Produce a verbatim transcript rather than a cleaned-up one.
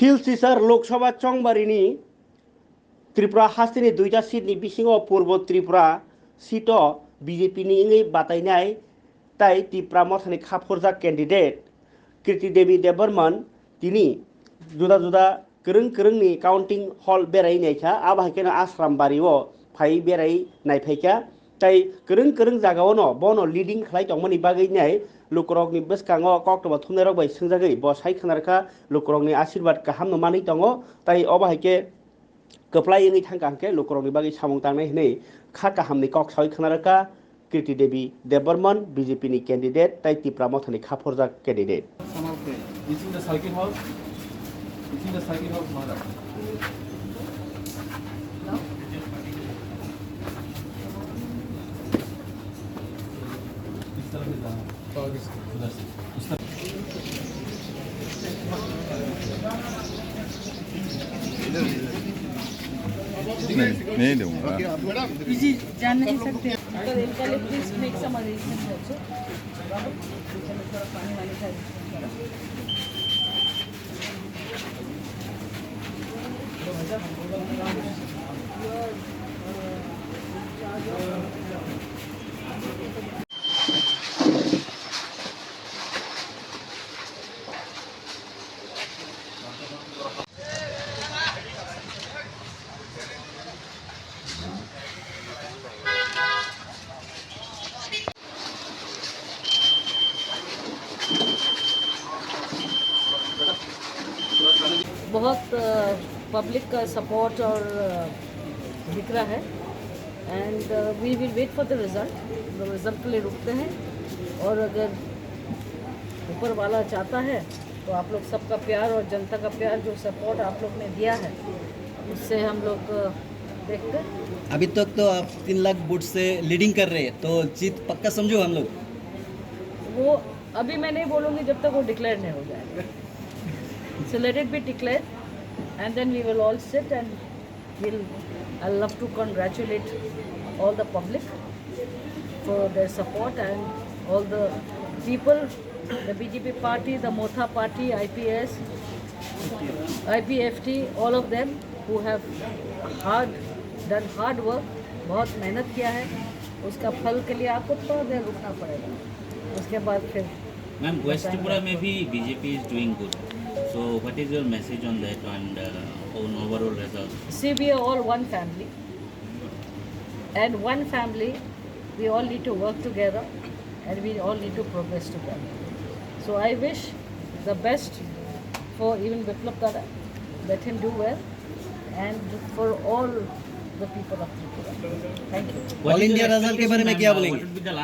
Silchar Lok Sabha chongbarini Tripura hasteni duita seat ni bisingo Purbo Tripura seat o B J P ni wngwi batainai tai Tipra Mothani khaphurjak candidate Kirti Devi Debbarman tini juda juda kwrwng kwrwngni counting hall berai naikha, abo hai kheno Ashram Bari o phai berai naiphaikha. Tai kwrwng kwrwng jagao no bono leading khlai tongmani bagwi nai lukurokni bwskango koktwma thumnairok bai swngjagwi bo sai khna rwkha lukurokni asirwad kahamno manwi tongo. Tai obo hai khe kwplai wngwi thangkha hwnkhe lukurokni bagwi samung tangnai hwnwi kha kahamni kok sawi khna rwkha Kirti Devi Debbarman, B J P ni candidate tai Tipra Mothani khaphurjak candidate. It's in the circuit house. It's in the circuit house, Maharaj. नहीं, नहीं दूंगा। जी, जा नहीं सकते। तो इनके लिए please make some arrangements also। थोड़ा पानी वानी का arrangement करो। बहुत पब्लिक का सपोर्ट और दिख रहा है। And we will wait for the result. Result के लिए रुकते हैं और अगर ऊपर वाला चाहता है तो आप लोग सबका प्यार और जनता का प्यार, जो सपोर्ट आप लोग ने दिया है, उससे हम लोग देखते हैं। अभी तक तो आप तीन लाख वोट से लीडिंग कर रहे हैं, तो जीत पक्का समझो हम लोग। वो अभी मैं नहीं बोलूँगी जब तक वो डिक्लेयर नहीं हो जाए। So let it be declared and then we will all sit and we'll, I love to congratulate all the public for their support and all the people, the B J P party, the Motha party, I P S, I P F T, all of them who have hard, done hard work, बहुत मेहनत किया है, उसका फल के लिए आपको थोड़ा देर रुकना पड़ेगा, उसके बाद फिर Ma'am, West Tripura mein bhi B J P is doing good. So what is your message on that and uh, on overall result? See, we are all one family. And one family, we all need to work together and we all need to progress together. So I wish the best for even Biplab Dada. Let him do well and for all the people of Tripura. Thank you. All India result के बारे में क्या बोलेंगे?